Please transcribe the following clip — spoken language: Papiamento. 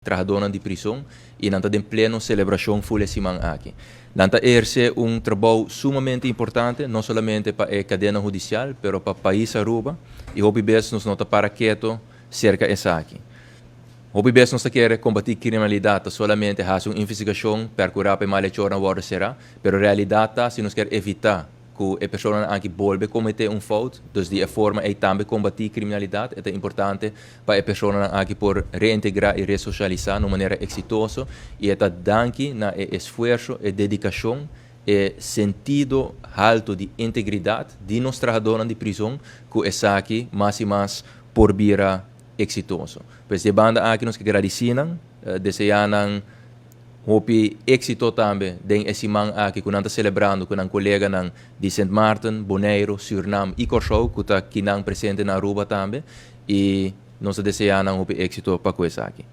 trahadónan di prison i nan ta den pleno selebrashon full e siman aki. Nan ta ehersé un trabou sumamente importante, no solamente pa e kadena hudisial, pero pa pais Aruba, i hopi bes nos no ta para keto serka esaki. Hopi bes nos ta kere kombatí kriminalidat ta solamente hasi un investigashon, perkurá pa e malechornan wòrdu será, pero realidat ta si nos kier evitá ku e personanan aki bolbe kometé un fout, dus di e forma ei tambe kombatí kriminalidat, e ta importante pa e personanan aki por reintegrá i resosialisá na un manera eksitoso i e ta danki na e esfuerso, e dedikashon, e sentido haltu di integridat di nos trahadónan di prizon ku esaki mas i mas por bira eksitoso. Pues di e banda aki nos ke gradisí nan, deseá nan hopi éksito tambe den e siman aki ku nan ta selebrando ku nan koleganan di Sint Maarten, Boneiru, Sürnam i Kòrsou ku ta kinan presente na Aruba tambe i nos ta deseá nan hopi éksito pa ku esaki.